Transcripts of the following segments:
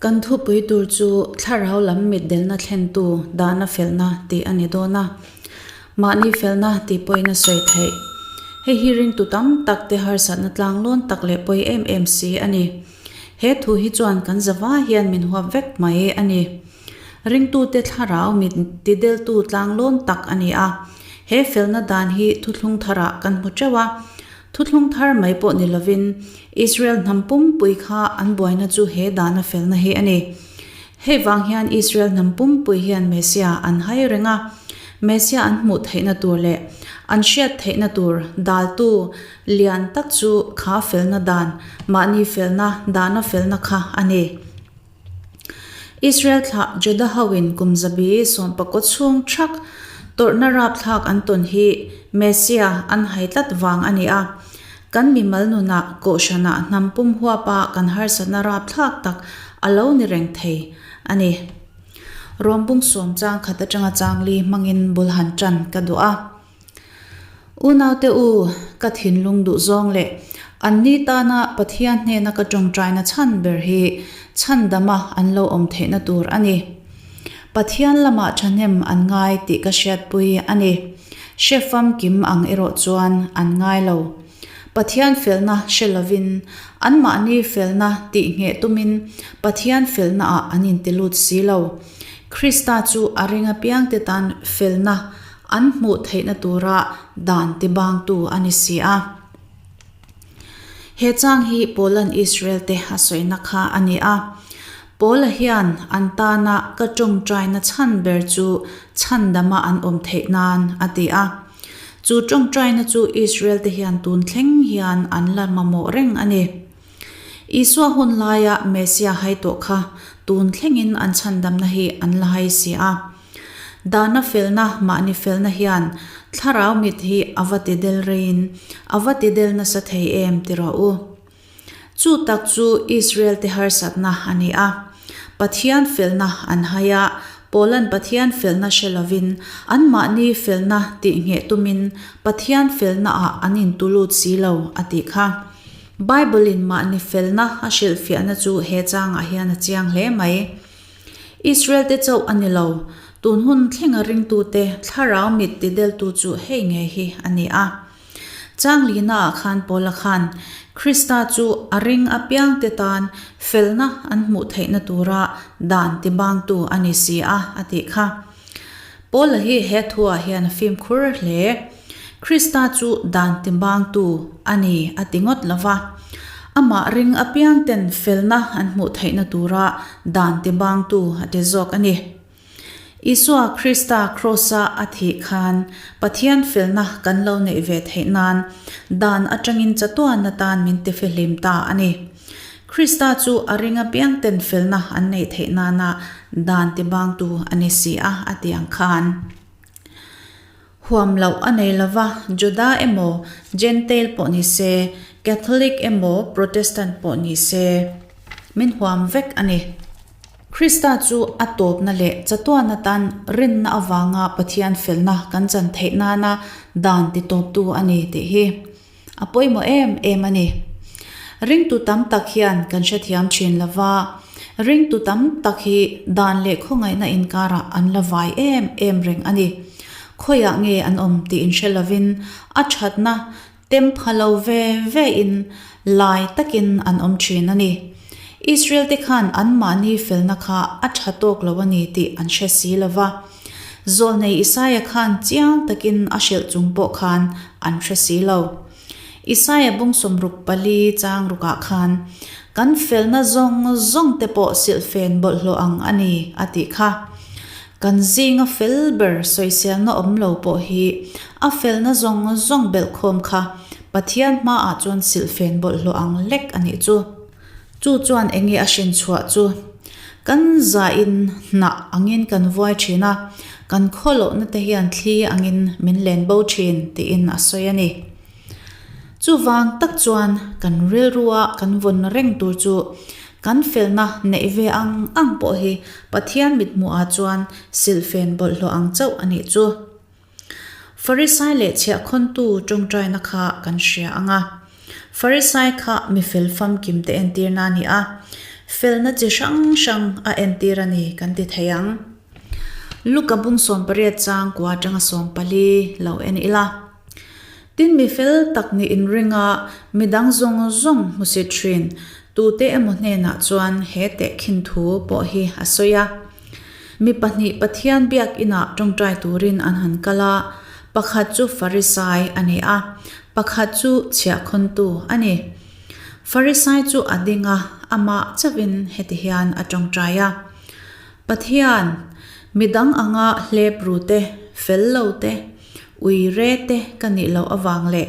Kan thupui tur chu thlarau lam mitdelna thlentu dahna felna tih a ni dawn a. Mahni felna tih pawhin a sawi theih. Hei hi ringtu tam tak te harsatna tlanglawn tak leh pawi em em si a ni. He thu hi chuan kan zava hian min huap vek mai a ni. Ringtute thlarau mit tideltu tlanglawn tak a ni a. He felna dan hi thuthlung tharah kan hmu teuh a. Thuthlung thar mai pawh ni lovin Israel hnam pumpui kha an buaina chu he dana felna hi a ni. Hei vang hian Israel hnam pumpui hian Messiah an hai reng a. Messiah an hmuh theihna tur leh an hriat theihna tur daltu lian tak chu kha felna dan, mahni felna, dana felna kha a ni. Israel thlah Juda hoin kum zabi sawmpakaw chhung thak tawrhna rapthlak an tawn hi Messiah an hai tlat vang a ni a. Kan mimal nunah kohhranah hnam pum huapa kan harsatna rapthlak tak a lo ni reng thei a ni. Rawmbung sawm chang khat atanga changli hmangin bul han tan ka duh a. Unaute u, ka thinlung duh zawng leh anni tana Pathian hnena ka tawngtaina chhan ber hi chhandama an lo awm theihna tur a ni. Pathian lamah thahnem an ngai tih ka hriatpui a ni. Hre famkim ang erawh chuan an ngai lo. Pathian felna hre lovin, anmahni felna tih ngheh tumin Pathian felnaah an intilut si lo. Krista chu a ring apiangte tan felna An hmuh theihna tura dan tibangtu a ni si a. He chang hi Paula'n Israel-te a sawina kha a ni a. Paula hian an tana ka tawngtaina chhan ber chu chhandama an awm theih nan a ti a. Chu tawngtaina chu Israel-te hian tun thleng hian an la mamawh reng a ni. Isua hun laia Messiah hai tawh kha tun thlengin an chhandamna hi an la hai si a. Dana felna, mahni felna hian thlarau mit hi a va ti del reiin a va ti del nasa thei em ti rawh u. Chu tak chu Israel te harsatna a ni a. Pathian felna an hai a, Paula'n Pathian felna hre lovin anmahni felna tih ngheh tumin Pathian felnaah an intulut si lo a tih kha. Bible-in mahni felna a hrilhfiahna chu he changah hian a chiang hle mai. Israel te chauh a ni lo, tun hun thlenga ringtute thlarau mit tideltu chu hei ngei hi a ni a. Changlina ah khan Paula khan Krista chu a ring apiangte tan felna an hmuh theihna tura dan tibangtu a ni si a, a tih kha. Paula hi he thuah hian a fimkhur hle. Krista chu dan tibangtu a ni a ti ngawt lo va. Amah ring apiangten felna an hmuh theihna tura dan tibangtu a ti zawk a ni. Isua Krista Kraws-a a thih khan Pathian felna kan lo neih ve theih nan dan atangin chatuan atan min tifihlim ta a ni. Krista chu a ring apiangten felna an neih theih nana dan tibangtu a ni si a, a ti ang khan. Huam loh a nei lova, Juda emaw, Jentail pawh ni se, Catholic emaw, Protestant pawh ni se, min huam vek a ni. Krista chu a tawpna leh chatuan atan rinna avanga Pathian felna kan chan theih nana dan titawptu a ni tih hi. A pawimawh em em a ni. Ringtu tam tak hian kan hrethiam thin lo va, ringtu tam tak hi dan leh khawngaihna inkarah an la vai em em reng a ni. Khawiah nge an awm tih inhre lovin a thatna tem pha lo ve ve in lai takin an awm thin a ni. Israel te khan anmahni felna kha a tha tawk lo a ni tih an hre si lo va. Zawlnei Isaia khan chiang takin a hrilh chung pawh khan an hre si lo. Isaia bung 64 chang rukah khan, Kan felna zawng zawng te pawh silhfen bawlhhlawh ang a ni, a tih kha. Kan zinga fel ber sawiselna awm lo pawh hi a felna zawng zawng belhkhawm kha Pathian hmaah chuan silhfen bawlhhlawh ang lek a nih chu. Chu chuan eng nge a hrin chhuah chu? Kan zahin hnah angin kan vuai thin a, kan khawlohna te hian thli angin min len bo thin tiin a sawi a ni. Chuvang tak chuan kan rilrua kan vawn reng tur chu kan felna neih ve ang ang pawh hi Pathian mithmuhah chuan silhfen bawlhhlawh ang chauh a nih chu. Farisai leh chhiahkhawntu tawngtaina kha kan hria ang a. Farisai kha mi fel famkim te entirna a ni a. Felna chi hrang hrang a entir a ni kan ti thei ang. Luka bung 18 chang kua atanga 14 lo en ila. Tin mi fel tak nih inring a, midang zawng zawng hmusit thin tute emaw hnenah chuan he tehkhin thu pawh hi a sawi a. Mi pahnih Pathian biakinah tawngtai turin an han kal a, pakhat chu Farisai a ni a, pakhat chu chhiahkhawntu a ni. Farisai chu a ding a, amah chauhin heti hian a tawngtai a, Pathian, midang anga hlep ru te, fel lo te, ui re te ka nih loh avang leh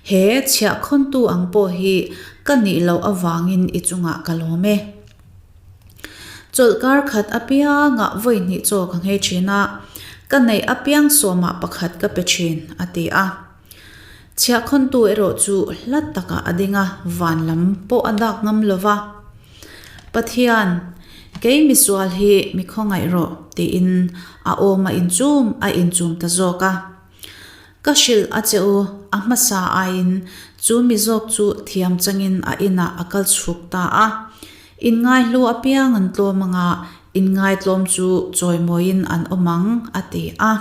he chhiahkhawntu ang pawh hi ka nih loh avangin i chungah ka lawm e. Chawlhkar khat apiangah vawi hnih chaw ka nghei thin a, ka neih apiang sawmah pakhat ka pe thin, a ti a. Chhiahkhawntu erawh chu hla takah a ding a, van lam pawh a dak ngam lo va. Pathian, kei misual hi mi khawngaih rawh, tiin a awm a inchum a inchum ta zawk a. Ka hrilh a che u, a hmasa aiin chu mi zawk chu thiam changin a inah a kal chhuk ta a. Inngaihlu apiang an tlawm anga inngaitlawm chu chawimawiin an awm ang, a ti a.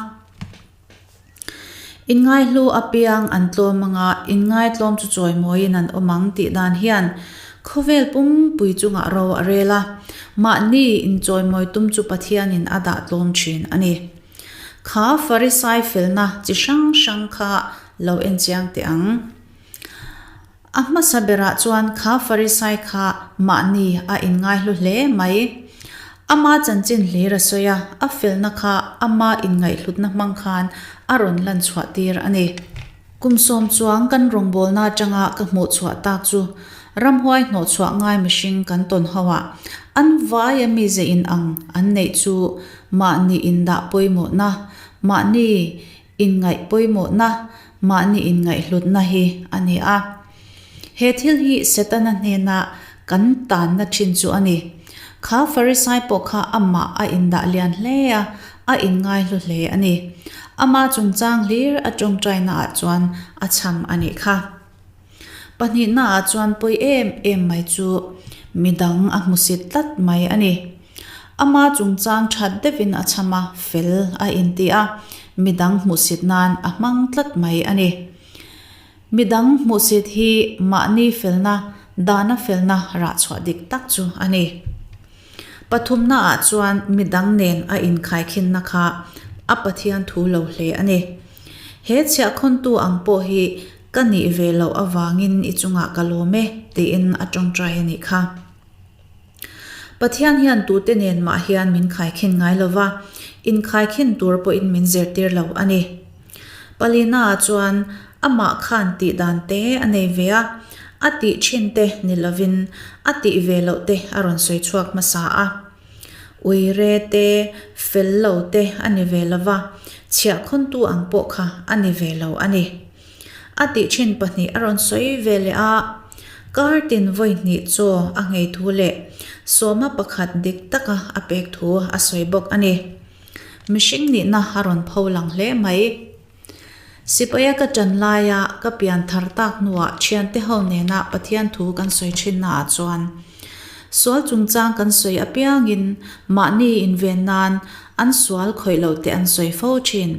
Inngaihlu apiang an tlawm anga inngaitlawm chu chawimawiin an awm ang tih dan hian khawvel pumpui chungah ro a rel a, mahni inchawimawi tum chu Pathianin a dah tlawm thin a ni. Kha Farisai felna chi hrang hrang kha lo en chiang teh ang. A hmasa berah chuan kha Farisai kha mahni a inngaihlu hle mai. Ama chanchin hlir a sawi a, a felna kha ama inngaihhlutna hmang khan a rawn lan chhuah tir a ni. Kum sawm chuang kan rawngbawlna atanga ka hmuh chhuah tak chu ramhuai hnawhchhuah ngai mihring kan tawn ho a, an vaia mize in ang an neih chu mahni indah pawimawhna, mahni inngaih pawimawhna, mahni inngaihhlutna hi a ni a. He thil hi Setana hnena kan tanna thin chu a ni. Kha Farisai pawh kha amah a indah lian hle a, a inngaihlu hle a ni. Ama chungchang hlir a tawngtainaah chuan a chham a nih kha. Pahnihnaah chuan pawi em em mai chu midang a hmusit tlat mai a ni. Ama chungchang that deuhin a chham a, fel a inti a, midang hmuhsit nan a hmang tlat mai a ni. Midang hmuhsit hi mahni felna, dana felna rah chhuah dik tak chu a ni. Pathumnaah chuan midang nen a inkhaikhinna kha a Pathian thu lo hle a ni. He chhiahkhawntu ang pawh hi ka nih ve loh avangin i chungah ka lawm e tiin a tawngtai a nih kha. Pathian hian tute nen mah hian min khaikhin ngai lo va, inkhaikhin tur pawhin min zirtir lo a ni. Palina chuan amah khan tih dan te a nei ve a, a tih thin te ni lovin a tih ve loh te a rawn sawi chhuak hmasa a. Uire te, fel lo te a ni ve lo va, chhiahkhawntu ang pawh kha a ni ve lo a ni. A tih thin pahnih a rawn sawi ve leh a, kar tin vawi hnih chaw a nghei thu leh sawma pakhat dik taka a pek thu a sawi bawk a ni. Mihring nihna a rawn pho lang hle mai. Sipaia ka ṭan laia ka pian thar tak hnuah ṭhiante ho nena Pathian thu kan sawi ṭhinnaah chuan sual chungchang kan sawi apiangin mahni inven nan an sual khawih loh te an sawi fo ṭhin.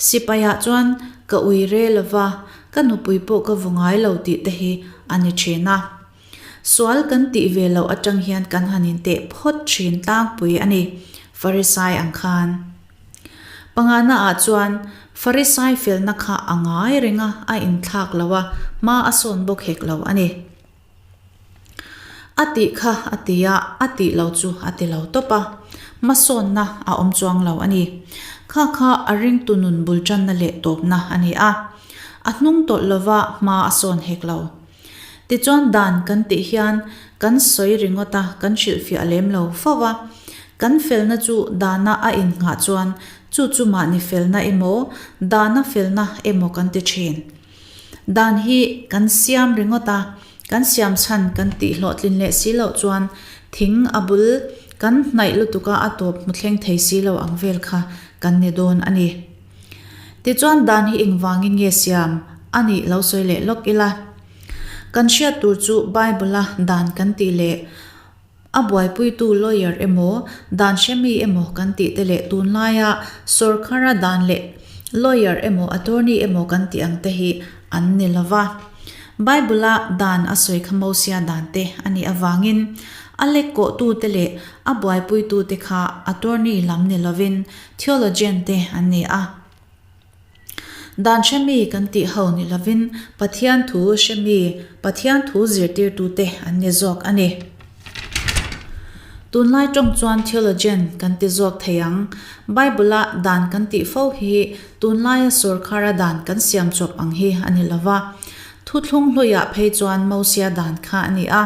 Sipaiah chuan ka ui re lo va, ka nupui pawh ka vu ngai lo tih te hi a ni thin a. Sual kan tih ve loh atang hian kan han inteh phawt thin tlangpui a ni, Farisai ang khan. Pangana ah chuan Farisai felna kha a ngai reng a, a inthlak lo a, hma a sawn bawk hek lo a ni. A tih kha a ti a, a tih lo chu a ti lo tawp a, hmasawnna a awm chuang lo a ni. Kha kha a ringtu nun bul tanna leh tawpna a ni a, a hnung tawlh lova hma a sawn hek lo. Tichuan dan kan tih hian kan sawi ringawt a, kan hrilhfiah lem lo fo va. Kan felna chu dana a innghah chuan chu chu mahni felna emaw, dana felna emaw kan ti thin. Dan hi kan siam ringawt a, kan siam chhan kan tih hlawhtlin leh si loh chuan thing a bul kan hnaih lutuk a a tawp hmu thleng thei si lo ang vel kha kan ni dawn a ni. Tichuan dan hi engvangin nge siam a nih lo sawi leh lawk ila. Kan hriat tur chu Bible-a dan kan tih leh. A buaipuitu lawyer emaw, dan hremi emaw kan tih te leh tunlaia sawrkhara dan leh lawyer emaw attorney emaw kan tih ang te hi an ni lo va. Bible-a dan a sawi kha Mosia dan te a nih avangin a lekkawhtute leh a buaipuitute kha attorney lam ni lovin theologian te an ni a. Dan hremi kan tih ho ni lovin Pathian thu hremi, Pathian thu zirtirtute an ni zawk a ni. Tunlai tawng chuan theologian kan ti zawk thei ang. Bible-a dan kan tih fo hi tunlaia sawrkhara dan kan siam chawp ang hi a ni lova. Thuthlung hluiah phei chuan Mosia dan kha a ni a.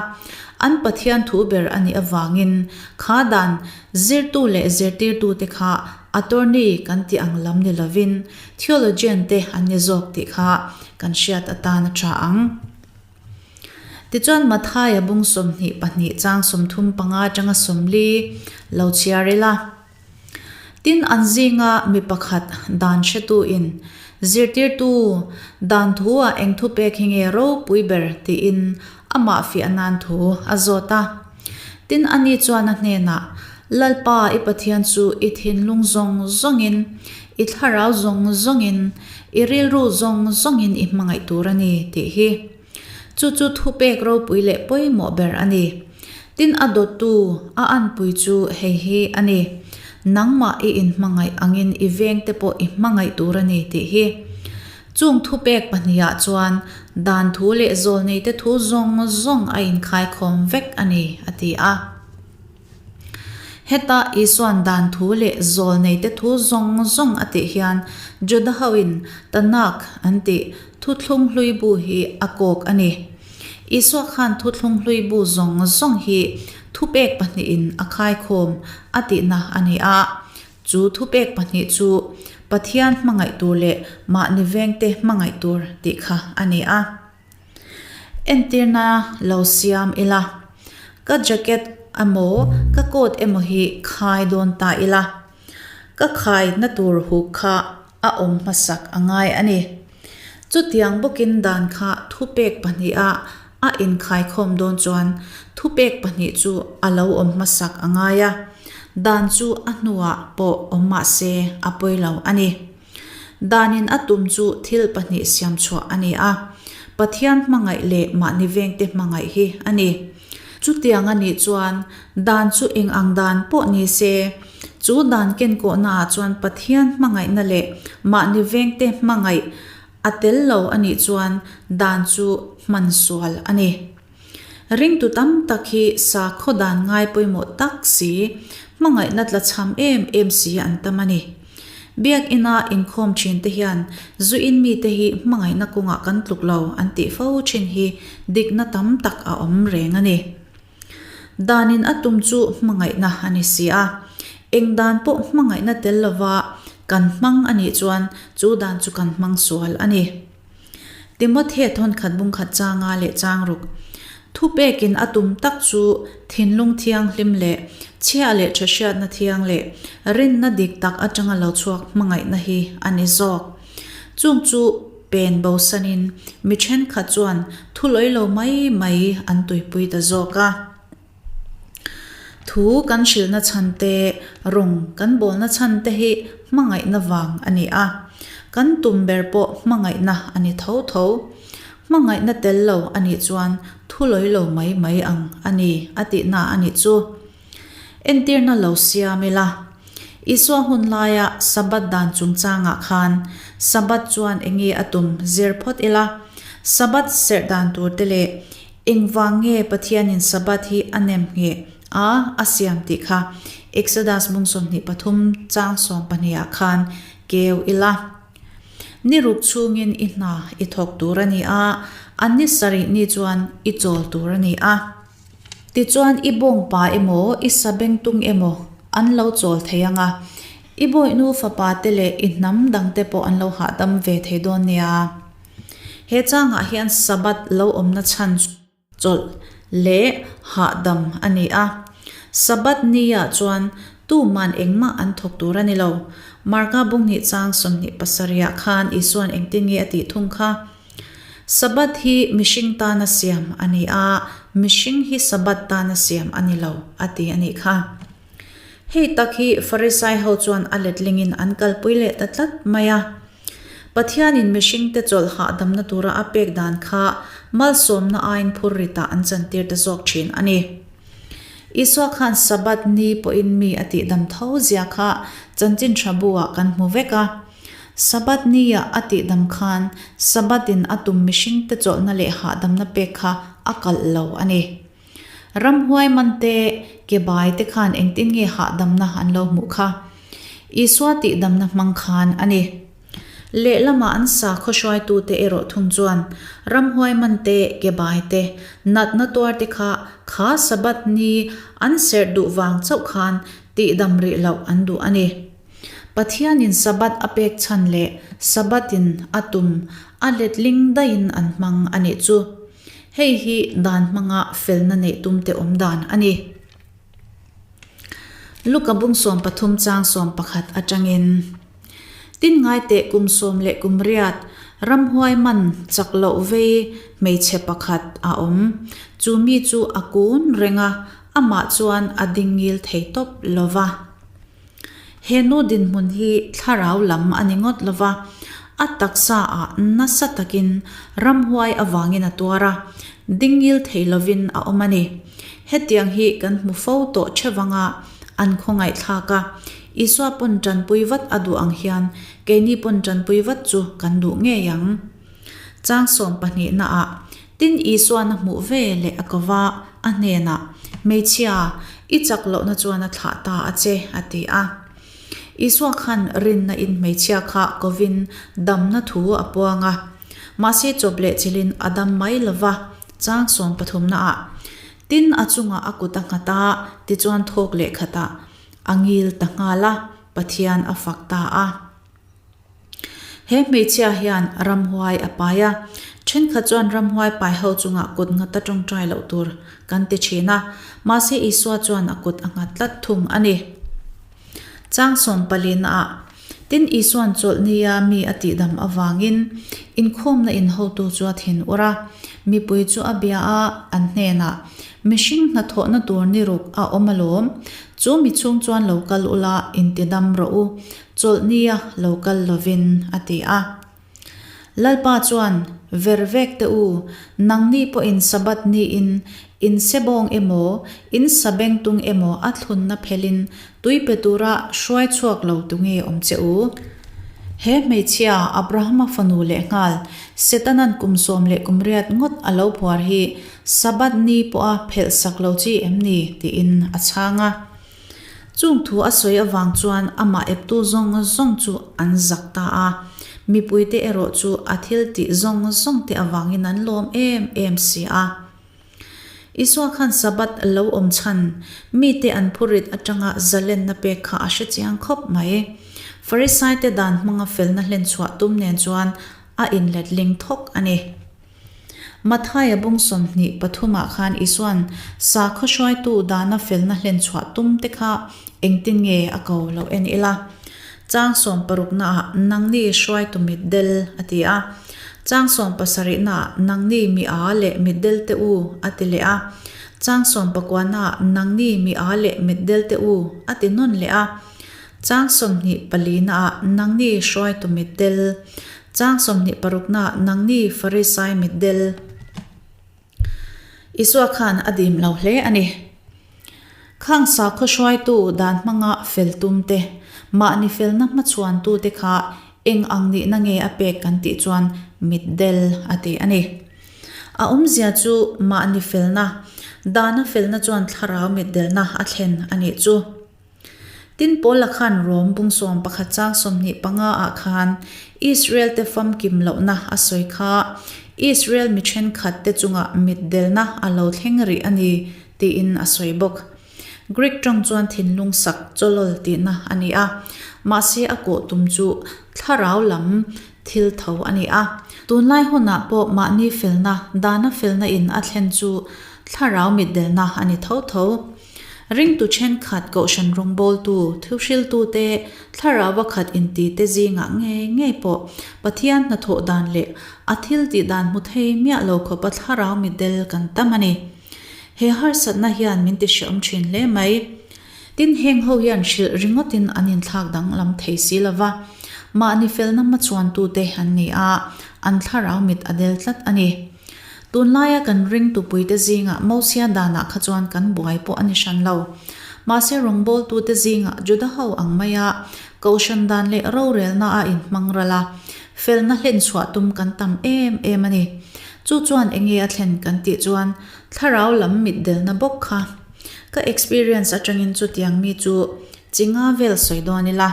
An Pathian thu ber a nih avangin kha dan zirtu leh zirtirtute kha Attorney kan tih ang lam ni lovin theologian te an ni zawk tih kha kan hriat atan a tha ang. Tichuan Mathaia bung 22 chang 35 atanga 40 lo chhiar ila. Tin an zinga mi pakhat dan hretuin zirtirtu dan thu ah eng thu pek hi nge ropui ber tiin amah fiah nan thu a zawt a. Tin, ani chuan a hnenah, Lalpa, i Pathian chu i thinlung zawng zawngin, i thlarau zawng zawngin, i rilru zawng zawngin i hmangaih tur a ni, tih hi. Chu chu thupek ropui leh pawimawh ber a ni. Tin, a dawttu, a anpui chu hei hi a ni, Nangmah i inhmangaih angin i vengte pawh i hmangaih tur a ni, tih hi. Chung thupek pahnihah chuan dan thu leh zawlneite thu zawng zawng a inkhaikhawm vek a ni, a ti a. Heta Isua'n dan thu leh zawlneite thu zawng zawng a tih hian Juda hoin Tanakh an tih Thuthlung Hlui bu hi a kawk a ni. Isua khan Thuthlung Hlui bu zawng zawng hi thupek pahnihin a khaikhawm a tihna a ni a. Chu thupek pahnih chu Pathian hmangaih tur leh mahni vengte hmangaih tur tih kha a ni a. Entirna lo siam ila, ka jacket emaw ka coat emaw hi khai dawn ta ila, ka khaina tur huk kha a awm hmasak a ngai a ni. Chutiang bawkin dan kha thupek pahniha a inkhaikhawm dawn chuan thupek pahnih chu a lo awm hmasak a ngai a, dan chu a hnuah pawh awm mah se a pawi lo a ni. Danin a tum chu thil pahnih siam chhuah a ni a, Pathian hmangaih leh mahni vengte hmangaih hi a ni. Chutiang a nih chuan dan chu eng ang dan pawh ni se, chu dan kenkawhnaah chuan Pathian hmangaihna leh mahni vengte hmangaih a tel lo a nih chuan dan chu hman sual a ni. Ringtu tam tak hi sakhaw dan ngai pawimawh tak si, hmangaihna tlachham em em si an tam a ni. Biakina inkhawm thin te hian zu in mite hi hmangaihna kawngah kan tluk lo an tih fo thin hi dikna tam tak a awm reng a ni. Danin a tum chu hmangaihna a ni si a, eng dan pawh hmangaihna tel lova kan hmang a nih chuan chu dan chu kan hmang sual a ni. Timothea thawnkhat bungkhat changa leh changruk thupekin a tum tak chu thinlung thianghlim leh chhia leh tha hriatna thiang leh rinna dik tak atanga lo chhuak hmangaihna hi a ni zawk. Chung chu pen bosanin mi thenkhat chuan thu lawi lo mai mai an tuipui ta zawk a. Thu kan hrilhna chhan te, rawng kan bawlna chhan te hi hmangaihna vang a ni a. Kan tum ber pawh hmangaihna a ni tho tho. Hmangaihna tel lo a nih chuan thu lawi lo mai mai ang a ni a tihna a nih chu. Entirna lo siam ila. Isua hun laia Sabbath dan chungchangah khan Sabbath chuan enge a tum zir phawt ila. Sabbath serh dan tur te leh Engvang nge Pathianin Sabbath hi a nem ngheh a, a siam tih kha Exodus bung 23 chang 12 ah khan keu ila. Ni ruk chhungin i hna i thawk tur a ni a, an ni sarih ni chuan i chawl tur a ni a. Tichuan i bawngpa emaw i sabengtung emaw an lo chawl thei ang a, i bawihnu fapa te leh i hnam dangte pawh an lo hahdam ve thei dawn nia. He changah hian Sabbath lo awmna chhan chawlh leh hahdam a ni a. Sabbath niah chuan tuman engmah an thawk tur a ni lo. Marka bunghnih chang 27 ah khan Isua'n engtin nge a tih thung kha? Sabbath hi mihring tana siam a ni a, Mihring hi Sabbath tana siam a ni lo, a ti a nih kha. Hei tak hi Farisai ho chuan a letlingin an kalpui leh ta tlat mai a. Pathianin mihringte chawlh hahdamna tura a pek dan kha malsawmna aiin phurritah an chantir ta zawk thin a ni. Isua khan Sabbath ni pawhin mi a tihdam tho zia kha chanchin tha bu-ah kan hmu vek a. Sabbath ni-ah a tihdam khan Sabbath-in a tum mihringte chawlhna leh hahdamna pek kha a kalh lo a ni. Ramhuai man te, ke bai te khan engtin nge hahdamna an lo hmuh kha? Isua tihdamna hmang khan a ni. Lehlamah an sakhaw hruaitute erawh thung chuan ramhuai man te, ke bai te, natna tuar te kha kha Sabbath ni an serh duh vang chauh khan tihdam rih loh an duh a ni. Pathianin Sabbath a pek chhan leh Sabbath-in a tum a letling daihin an hmang a nih chu. Hei hi dan hmanga felna neih tumte awm dan a ni. Luka bung 13 chang 11 atangin, Tin ngaiteh kum 18 ramhuai man chak loh vei hmeichhe pakhat a awm. Chu mi chu a kun reng a, amah chuan a ding ngil thei tawp lo va. He nu dinhmun hi thlarau lam a ni ngawt lo va, a taksa ah nasa takin ramhuai avangin a tuar a, dingil thei lovin a awm a ni. Hetiang hi kan hmu fo tawh thevang a, an khawngaihthlak a, Isua pawn tanpui vat a duh ang hian keini pawn tanpui vat chu kan duh ngei ang. Chang 12 ah Tin, Isua'n a hmuh ve leh a ko va, a hnenah, Hmeichhia, i chak lohna chuan a thlah ta a che, a ti a. Isua khan rinna in hmeichhia kha kovin damna thu a puang a. Mahse chawp leh chilhin a dam mai lo va, chang 13 ah. Tin, a chungah a kut a nghat a, tichuan thawk leh khatah a ngil ta nghal a, Pathian a fak ta a. He hmeichhia hian ramhuai a pai a, thenkhat chuan ramhuai pai ho chungah kut nghat a tawngtai loh tur kan ti thin a, mahse Isua chuan a kut a nghat tlat thung a ni. Chang 14 ah, Tin Isua'n chawlhnia mi a tihdam avangin inkhawmna in hotu chu a thin ur a, mipui chu a bia a, an hnenah, Mihring hnathawhna tur ni ruk a awm alawm, chu mi chhung chuan lo kal ula intidam rawh u, Chawlhnia lo kal lovin, a ti a. Lalpa chuan, Ver vek teh u, nangni pawhin Sabbath niin in sebawng emaw, in sabengtung emaw a thlunna phelin tui pe tura hruai chhuak lo tu nge awm che u? He hmeichhia, Abrahama fanu lehnghal, Setanan kum 18 ngawt a lo phuar hi Sabbath ni pawha phelh sak lo chi em ni? tiin a chhang a. Chung thu a sawi avang chuan amah eptu zawng zawng chu an zak ta a, mipuite erawh chu a thil tih zawng zawngte avangin an lawm em em si a. Isua khan Sabbath lo awm chhan, mite an phurit atanga zalenna pek kha a hre chiang khawp mai. Farisaite dan hmanga felna hlenchhuah tum nen chuan a inletling thawk a ni. Mathaia bung 23 ah khan Isua'n sakhaw hruaitu dana felna hlenchhuah tum te kha engtin nge a ko lo en ila. Chang 16 naah nangni hruaitu mitdel a ti a. Chang 17 naah nangni mi aa leh mitdel te u a ti leh a. Chang 19 naah nangni mi aa leh mitdel te u a ti nawn leh a. Chang 24 naah nangni hruaitu mitdel. Chang 26 naah nangni Farisai mitdel Isua khan a dim lo hle a ni. Khang sakhaw hruaitu dan hmanga fel tum te, mahni felna hmachhuantu te kha eng ang nihna nge a pek kan tih chuan mitdel a ti a ni. A awmzia chu mahni felna, dana felna chuan thlarau mitdelna a thlen a nih chu. Tin, Paula khan Rom bung 11 chang 25 ah khan Israel te famkim lohna a sawi kha, Israel mi thenkhat te chungah mitdelna a lo thleng rih a ni tiin a sawi bawk. Greek tawng chuan thinlung sak chawlawl tihna a ni a, mahse a kawh tum chu thlarau lam thil tho a ni a. Tunlai hunah pawh mahni felna, dana felna in a thlen chu thlarau mitdelna a ni tho tho. Ringtu thenkhat Kohhran rawngbawltu, thuhriltute, thlarau khat intite zingah ngei ngei pawh Pathian hnathawh dan leh a thil tih dan hmu thei miah lo khawpa thlarau mitdel kan tam a ni. He harsatna hian min ti hreawm thin hle mai. Tin, heng ho hian hrilh ringawtin an inthlak danglam thei si lo va, mahni felna hmachhuantute an ni a, an thlarau mit a del tlat a ni. Tunlaia kan ringtupuite zingah Mosia danah kha chuan kan buai pawh a ni hran lo. Mahse rawngbawltute zingah Juda ho ang maia kohhran dan leh rorelna a inhmang ral a, felna hlenchhuah tum kan tam em em a ni. Chu chuan enge a thlen kan tih chuan thlarau lam mitdelna bawk kha Ka experience atangin chutiang mi chu chi nga vel sawi dawn ila.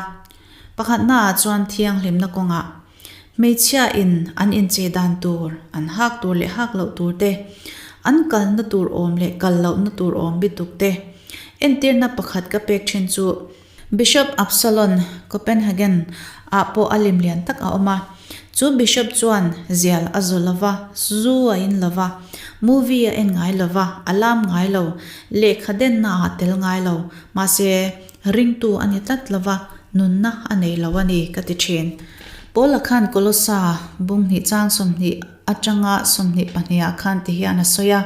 Pakhatna ah chuan thianghlimna kawngah hmeichhia in an inchei dan tur, an hak tur leh hak loh tur te, an kalna tur awm leh kal lohna tur awm bituk te. Entirna pakhat ka pek thin chu Bishop Absalon, Copenhagen, ah pawh a lim lian tak a awm a. Chu Bishop chuan zial a zu lo va, zu a in lo va, movie a en ngai lo va, a lam ngai lo, lehkha denna ah tel ngai lo, mahse ringtu a ni tlat lo va, nunna a nei lo a ni ka ti thin. Paula khan Kolosa bung hnih chang 20 atanga 22 ah khan ti hian a sawi a.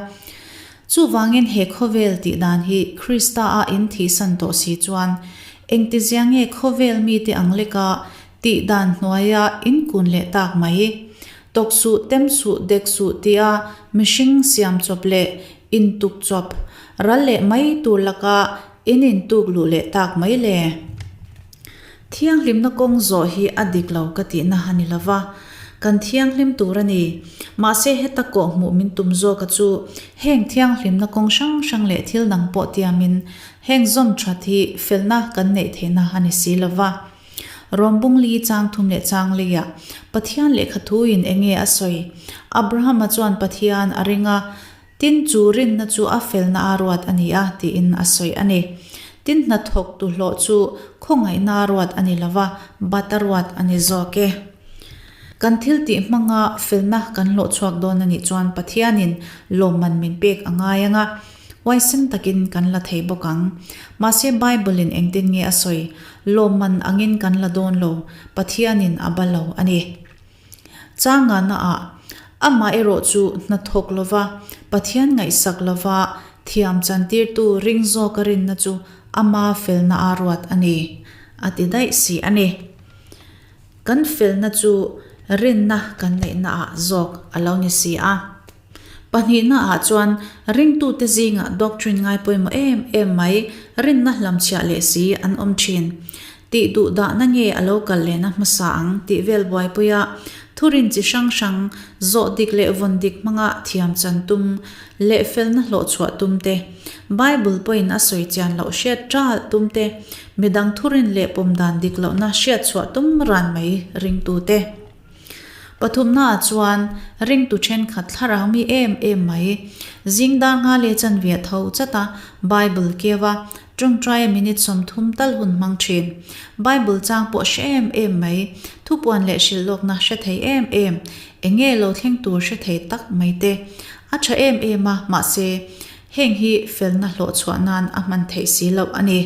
Chuvangin he khawvel tih dan hi Krista a in thihsan tawh si chuan engtizia nge khawvel mite ang leka tih dan hnuaia in kun leh tak mai? Tawk suh, tem suh, dek suh tia mihring siam chawp leh intuk chawp ral leh mai tur laka in intuk luh leh tak mai le? Thianghlimna kawng zawh hi a dik lo ka tihna a ni lova, kan thianghlim tur a ni. Mahse heta kawhhmuh min tum zawka chu heng thianghlimna kawng hrang hrang leh thil dang pawh tiamin heng zawm that hi felna kan neih theihna a ni si lova. Rawm bung li chang thum leh chang leiah Pathian lehkha thuin enge a sawi? Abrahama chuan Pathian a ring a, Tin, chu rinna chu a felna a ruat a ni a, tiin a sawi a ni. Tin, hnathawktu hlawh chu khawngaihna a ruat a ni lo va, bat a ruat a ni zawk e. Kan thil tih hmanga felna kan hlawh chhuak dawn a nih chuan Pathianin lawmman min pek a ngai ang a, huaisen takin kan la thei bawk ang. Mahse, Bible-in engtin nge a sawi? Lawmman angin kan la dawn lo, Pathianin a ba lo a ni. Changana-ah, amah erawh chu hnathawk lova, Pathian ngaihsak lova thiam chantirtu ring zawka rinna chu ama felna a ruat a ni, a ti daih si a ni. Kan felna chu rinna kan neihnaah zawk a lo ni si a. Pahnihnaah chuan ringtute zingah doctrine ngai pawimawh em em mai rinna hlamchhiah leh si an awm thin. Tih duh dahna nge a lo kal lehna hmasa ang tih vel buaipuia thurin chi hrang hrang zawh dik leh vawn dik hmanga thiam chan tum leh felna hlawh chhuah tum te, Bible pawhin a sawi chian loh hriat ṭalh tum te, midang thurin leh pawm dan dik lohna hriat chhuah tum ran mai ringtute. Pathumnaah chuan ringtu thenkhat thlarau mi em em mai. Zing dar nga leh chanve a tho chat a, Bible keu a, tawngtaia minute 30 tal hun hmang thin. Bible chang pawh hre em em mai, thupuan leh hrilh lawkna hre thei em em, eng nge lo thleng tur hre thei tak mai te. A tha em em a, mahse, heng hi felna hlawh chhuah nan a hman theih si loh a ni.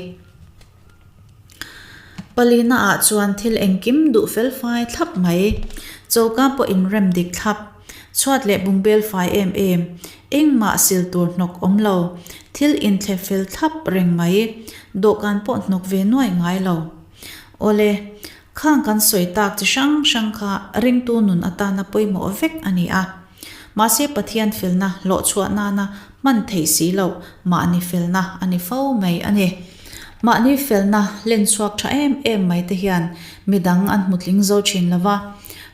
Palina ah chuan thil engkim duh fel fai thlap mai. Choka pawh inrem dik thlap. Chhuat leh bungbel fai em em. Engmah sil tur hnawk awm lo. Thil inthle fel thlap reng mai. Dawhkan pawh hnawk ve nuaih ngai lo. Awle, khang kan sawi tak chi hrang hrang kha ringtu nun atana pawimawh vek a ni a. Mahse Pathian felna hlawhchhuah nana hman theih si loh mahni felna a ni fo mai a ni. Mahni felna len chhuak tha em em mai te hian midang an hmu tling zo thin lo va.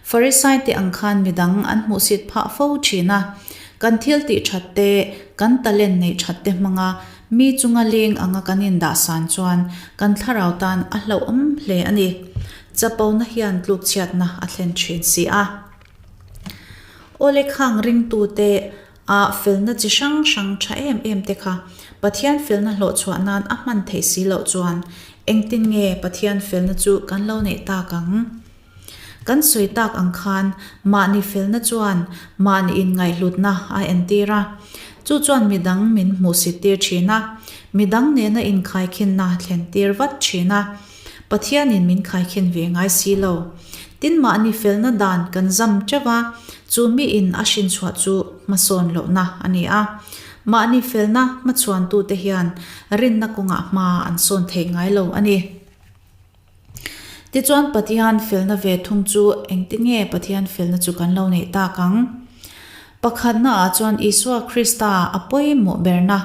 Farisai te ang khan midang an hmuhsit phah fo thin a. Kan thil tih that te, kan talent neih that te hmanga mi chunga leng anga kan indahsan chuan kan thlarau tan a hlauhawm hle a ni. Chapona hian tlukchhiatna a thlen thin si a. Awle khang ringtute a felna chi hrang hrang tha em em te kha Pathian felna hlawh chhuah nan a hman theih si loh chuan engtin nge Pathian felna chu kan lo neih tak ang? Kan sawi tak ang khan mahni felna chuan mahni inngaihhlutna a entir a, chu chuan midang min hmuhsit tir thin a, midang nena inkhaikhinna thlen tir vat thin a. Pathianin min khaikhin ve ngai si lo. Tin mahni felna dan kan zam teuh a, chu miin a hrinchhuah chu hmasawn lohna a ni a. Mahni felna hmachhuantute hian rinna kawngah hma an sawn thei ngai lo a ni. Tichuan Pathian felna ve thung chu engtinge Pathian felna chu kan lo neih tak ang? Pakhatna ah chuan Isua Krista a pawimawh berna,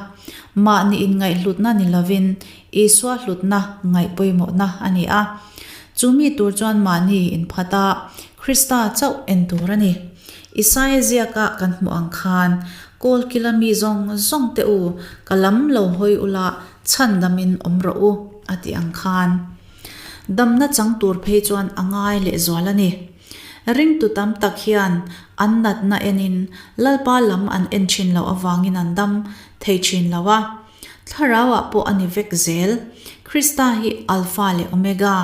mahni inngaihhlutna ni lovin Isua hlutna ngaih pawimawhna a ni a. Chu mi tur chuan mahni inphat a, Krista chauh en tur a ni. Isaia ziaka kan hmuh ang khan, Kawlkila mi zawng zawng te u, ka lam lo hawi ula, chhandamin awm rawh u, a ti ang khan. Damna chang tur phei chuan a ngai lehzual a ni. Ringtu tam tak hian an natna enin Lalpa lam an en thin loh avangin an dam thei thin lo a. Thlarauah pawh a ni vek zel. Krista hi Alpha leh Omega,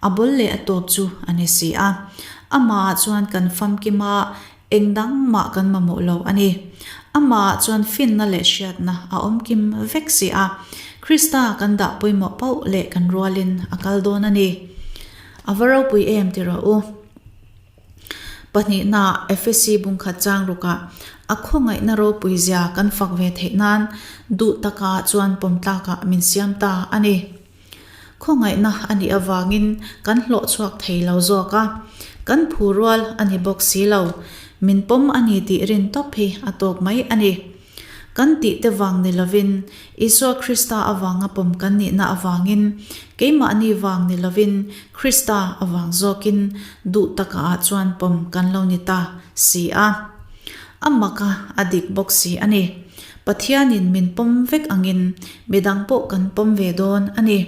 a bul leh a tawp chu a ni si a. Amahah chuan kan famkim a, eng dang mah kan mamawh lo a ni. Amahah chuan finna leh hriatna a awm kim vek si a. Krista kan dah pawimawh pauh leh kan rualin a kal dawn a ni. A va ropui em ti rawh u. Pahnihna, Efesi bungkhat chang rukah a khawngaihna ropui zia kan fak ve theih nan duh taka chuan pawm tlakah min siam ta a ni. Khawngaihna a nih avangin kan hlawh chhuak thei lo zawk a, kan phu rual a ni bawk si lo. Min pawm a ni tih rin tawp hi a tawk mai a ni. Kan tih te vang ni lovin, Isua Krista avanga pawm kan nihna avangin, keimahni vang ni lovin, Krista avang zawkin duh taka ah chuan pawm kan lo ni ta si a. A mak a, a dik bawk si a ni. Pathianin min pawm vek angin midang pawh kan pawm ve dawn a ni.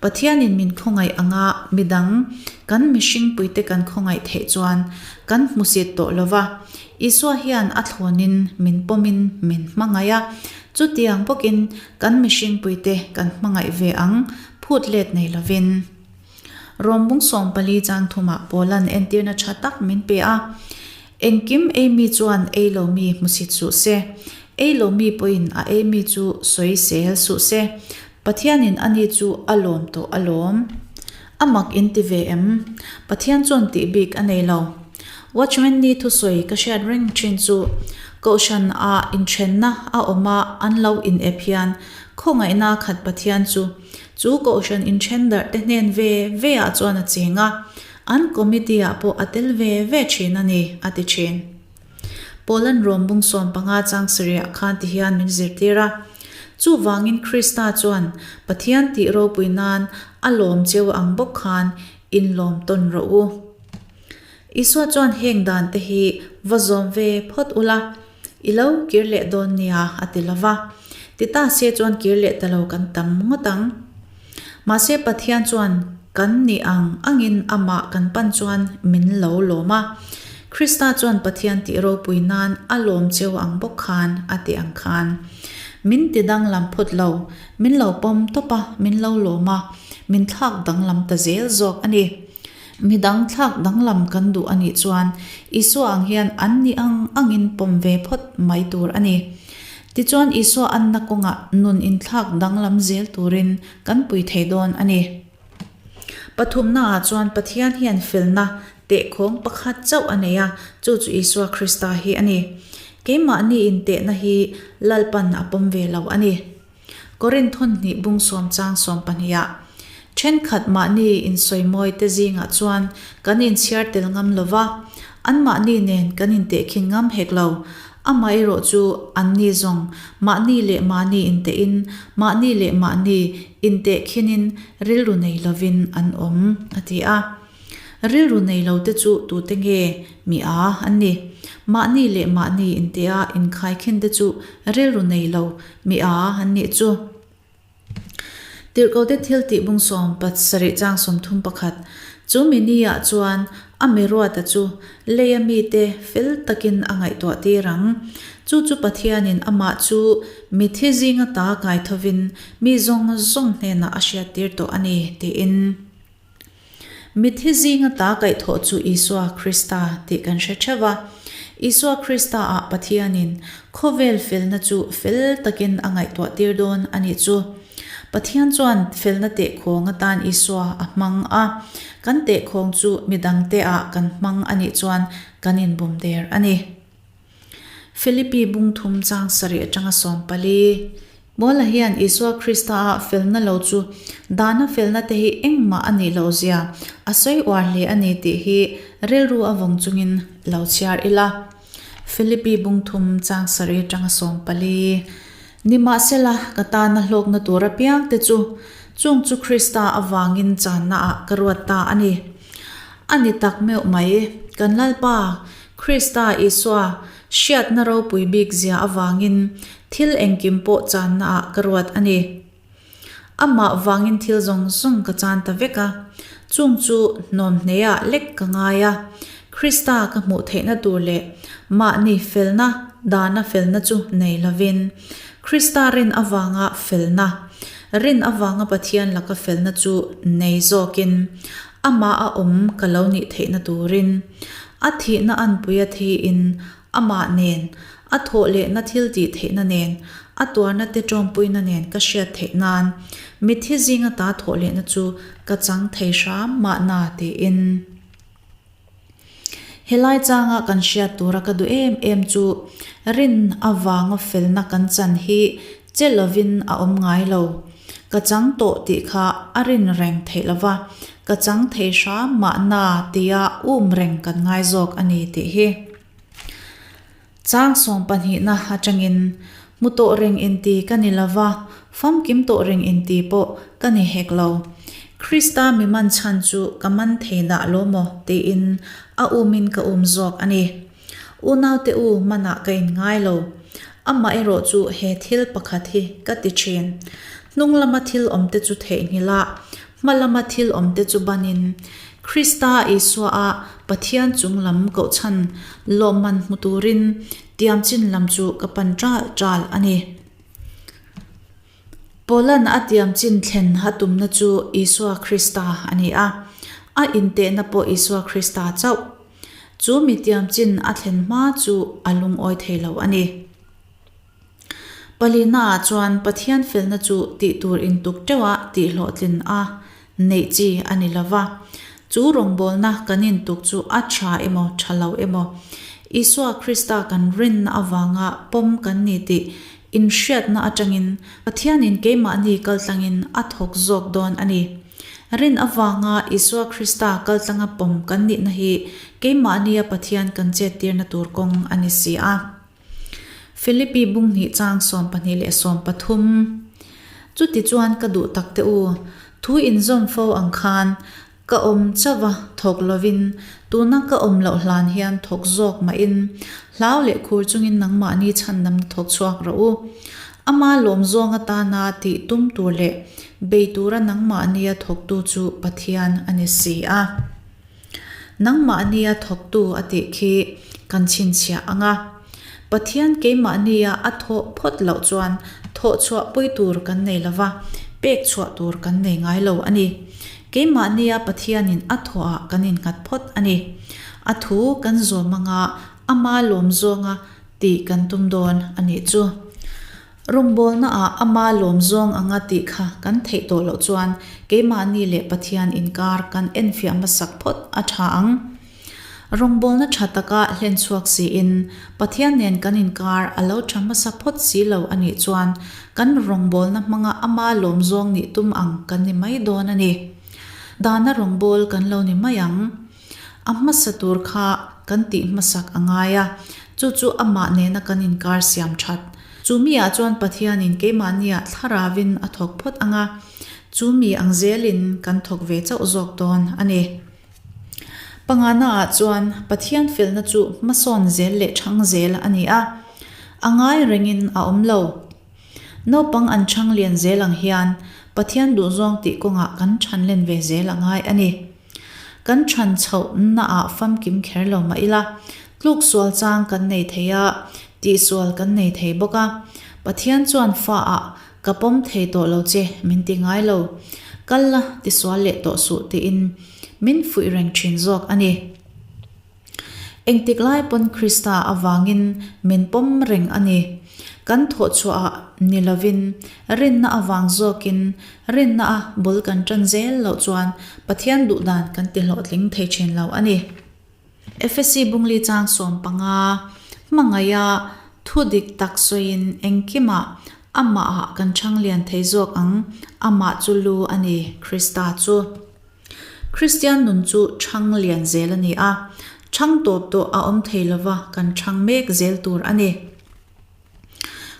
Pathianin min khawngaih anga midang kan mihringpuite kan khawngaih theih chuan kan hmusit tawh lo va. Isua hian a thlawnin min pawmin min hmangaih a, chutiang bawkin kan mihringpuite kan hmangaih ve ang phut let nei lovin. Rom bung 14 chang thumah Paula'n entirna tha tak min pe a, Engkim ei mi chuan ei lo mi hmusit suh se, ei lo mi pawhin a ei mi chu sawi sel suh se, Pathianin ani chu a lawm tawh alawm. A mak in ti ve em? Pathian chuan tih bik a nei lo. Watchman ni thusawi ka hriat reng thin chu Kohhran ah inthenna a awm a an lo in ep hian khawngaihna khat Pathian chu chu Kohhran inthen darh te hnen ve ve ah chuan a cheng a, an committee ah pawh a tel ve ve thin a ni a ti thin. Poland rawm bung 15 chang sarih khan ti hian min zirtir a. Chuvangin Krista chuan Pathian tih ropui nan a lawm cheu ang bawk khan inlawm tawn rawh u. Isua chuan heng dan te hi va zawm ve phawt ula, i lo kir leh dawn nia a ti lo va. Ti ta se chuan kir leh ta lo kan tam ngawt ang. Mahse Pathian chuan kan nih ang angin amah kan pan chuan min lo lawm a. Krista chuan Pathian tih ropui nan a lawm cheu ang bawk khan a ti ang khan. Min ti danglam phawt lo, min lo pawm tawp a, min lo lawm a, min thlak danglam ta zel zawk a ni. Midang thlak danglam kan duh a nih chuan Isua ang hian an nih ang angin pawm ve phawt mai tur a ni. Tichuan Isua anna kawngah nun inthlak danglam zel turin kan pui thei dawn a ni. Pathumnaah chuan Pathian hian felna tehkhawng pakhat chauh a nei a, chu chu Isua Krista hi a ni. Keimahni intehna hi Lalpan a pawm ve lo a ni. Korinth hawn hnih bung sawm chang 12 ah, Thenkhat mahni insawimawi te zingah chuan kan inchhiar tel ngam lo va, anmahni nen kan intehkhin ngam hek lo. Amaherawh chu anni zawng mahni leh mahni intehin, mahni leh mahni intehkhinin rilru nei lovin an awm, a ti a. Rilru nei lo te chu tute nge mi a an ni? Mahni leh mahni intia inkhaikhin te chu rilru nei lo mi a an nih chu. Tirhkote thil tih bung 17 chang 31, Chu mi ni ah chuan a mi ruata chu leia mite fel takin a ngaihtuah tir ang. Chu chu Pathianin amah chu mithi zinga ta kaithovin mi zawng zawng hnenah a hriattir tawh a ni, tiin. Mitthi zinga ta kaihthawh chu Isua Krista tih kan hre theuh va. Isua Krista ah Pathianin khawvel felna chu fel takin a ngaihtuah tir dawn a nih chu. Pathian chuan felna tehkhawng atan Isua a hmang a, kan tehkhawng chu midangte ah kan hmang a nih chuan kan inbum der a ni. Philippi bung thum chang sarih atanga 14. Paula hian Isua Krista-a felna lo chu dana felna te hi engmah a nih loh zia a sawi uar hle a ni tih hi rilru a vawng chungin lo chhiar ila. Philippi bung thum chang sarih atanga 14. Nimahsela, ka tana hlawkna tur apiang te chu chung chu Krista avangin channa ah ka ruat ta a ni. A ni tak meuh mai, kan Lalpa, Krista Isua, hriatna ropui bik zia avangin thil engkim pawh channa ah ka ruat a ni. Amah vangin thil zawng zawng ka chan ta vek a, chung chu hnawm hneah lek ka ngai a, Krista ka hmuh theihna tur leh mahni felna dana felna chu nei lovin, Krista rin avanga felna, rin avanga Pathian laka felna chu nei zawkin, amah a awm ka lo nih theihna turin, a thihna anpuia thiin Amah nen, a thawh lehna thil tih theihna nen, a tuarna te tawmpuina nen ka hriat theih nan, mitthi zinga ta thawh lehna chu ka chang thei hram mahna tiin. Helai changa kan hriat tura ka duh em em chu rin avanga felna kan chan hi che lovin a awm ngai lo. Ka chang tawh tih kha a rin reng theih lova, ka chang thei hram mahna tia um reng kan ngai zawk a ni tih hi. Chang sawm pahnihna atangin hmu tawh reng inti ka ni lova, famkim tawh reng inti pawh ka ni hek lo. Krista mi man chhan chu ka man thei dah lo maw tiin a umin ka um zawk a ni. Unaute u manah ka inngai lo. Amaherawh chu he thil pakhat hi ka ti thin. Hnung lama thil awmte chu theihnghilh a, hma lama thil awmte chu banin Krista Isua a Pathian chung lam kohchhan lawmman hmu turin tiamchin lam chu ka pan ṭal ṭal a ni. Paula'n a tiamchin thlen a tumna chu Isua Krista a ni a, a intehna pawh Isua Krista chauh. Chu mi tiamchin a thlen hma chu a lungawi thei lo a ni. Palina-ah chuan Pathian felna chu tih tur intuk teuha tihhlawhtlin a neih chi a ni lo va. Chu rawngbawlna kan intuk chu a tha emaw tha lo emaw, Isua Krista kan rinna avanga pawm kan ni tih inhriatna atangin Pathianin keimahni kaltlangin a thawk zawk dawn a ni. Rin avanga Isua Krista kaltlanga pawm kan nihna hi keimahnia Pathian kan chettirna tur kawng a ni si a. Philippi bung hnih chang 12 leh 13. Chuti chuan ka duh tak te u, thu inzawm fo ang khan ka awm chauh a, thawk lovin, tuna ka awm loh hlan hian thawk zawk mahin, hlau leh khur chungin nangmahni chhandamna thawk chhuak rawh u. Ama lawm zawng atana tih tum tur leh bei tura nangmahnia thawktu chu Pathian a ni si a. Nangmahnia thawktu a tih khi kan chhinchhiah ang a. Pathian keimahnia a thawh phawt loh chuan thawh chhuah pui tur kan nei lo va, pek chhuah tur kan nei ngai lo a ni. Keimahnia Pathianin a thawhah kan innghat phawt a ni. A thu kan zawm anga ama lawm zawnga tih kan tum dawn a nih chu. Rawngbawlnaah ama lawm zawng anga tih kha kan theih tawh loh chuan keimahni leh Pathian inkar kan enfiah hmasak phawt a tha ang. Rawngbawlna tha taka hlen chhuak siin Pathian nen kan inkar a lo tha hmasa phawt si lo a nih chuan kan rawngbawlna hmanga ama lawm zawng nih tum ang kan ni mai dawn a ni. Dana rawngbâwl kan lo ni mai ang. A hmasa tur kha kan tih hmasak a ngai a, chu chu amah nena kan inkar siam that. Chu mi-ah chuan Pathianin keimahniah thlaravin a thawk phawt ang a, chu mi ang zelin kan thawk ve chauh zawk dawn a ni. Pangana-ah chuan Pathian felna chu hmasawn zel leh chhang zel a ni a, a ngai rengin a awm lo. Naupang an chhang lian zel ang hian Pathian duhzawng tih kawngah kan chhanlen ve zel a ngai a ni. Kan chhan chhoh naah famkim kher lo mah ila, tluk sual chang kan nei thei a, tihsual kan nei thei bawk a. Pathian chuan fa ah ka pawm thei tawh lo che min ti ngai lo, kal la tisual leh tawh suh tiin min fuih reng thin zawk a ni. Engtik lai pawn Krista avangin min pawm reng a ni. Kan thawh chhuahah ni lovin, rinna avang zawkin rinna a bul kan ṭan zel loh chuan Pathian duhdan kan ti hlawhtling thei ṭhin lo a ni. Efesi bungli chang 15, Hmangaiha. Thu dik tak sawiin engkimah Amahah kan chhang lian thei zawk ang, Amah chu lu a ni, Krista chu. Kristian nun chu chhang lian zel a ni a, chhang tawp tawh a awm thei lova kan chhang mek zel tur a ni.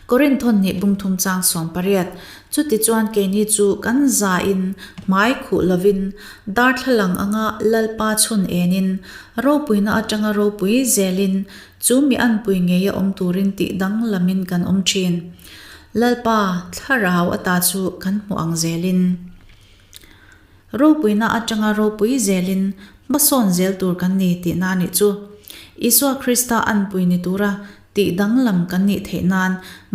Korinthon nih bungthum chang 18, Chutichuan keini chu kan zain hmai khuh lovin darthlalang anga Lalpa chhun enin ropuina atanga ropui zelin chu mi anpui ngeia awm turin tih danglamin kan awm thin. Lalpa thlarau ata chu kan hmu ang zelin. Ropuina atanga ropui zelin hmasawn zel tur kan ni tihna a nih chu. Isua Krista anpui ni tura tih danglam kan nih theih nan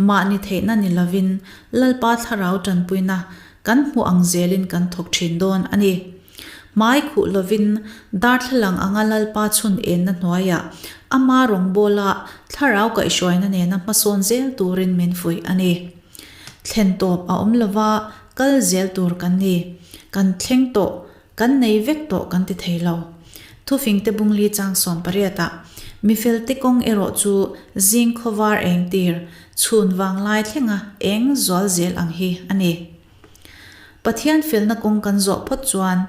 mahni theihna ni lovin Lalpa thlarau tanpuina kan hmuh ang zelin kan thawk thin dawn a ni. Hmai khuh lovin darthlalang anga Lalpa chhun enna hnuaiah ama rawngbawla thlarau kaihhruaina nena hmasawn zel turin min fuih a ni. Thlen tawp a awm lova kal zel tur kan ni. Kan thleng tawh, kan nei vek tawh kan ti thei lo. Thufingte bungli chang 18 ah, Mifelte kawng erawh chu zing khawvar eng tir, chhun vanglai thlenga eng zual zel ang hi a ni. Pathian felna kawng kan zawh phawt chuan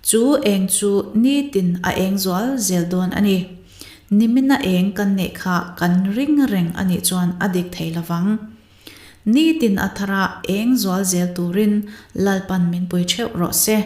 chu eng chu nitin a eng zual zel dawn a ni. Nimina eng kan neih kha kan ring reng a nih chuan a dik thei lovang. Nitin a thara eng zual zel turin Lalpan min pui theuh rawh se.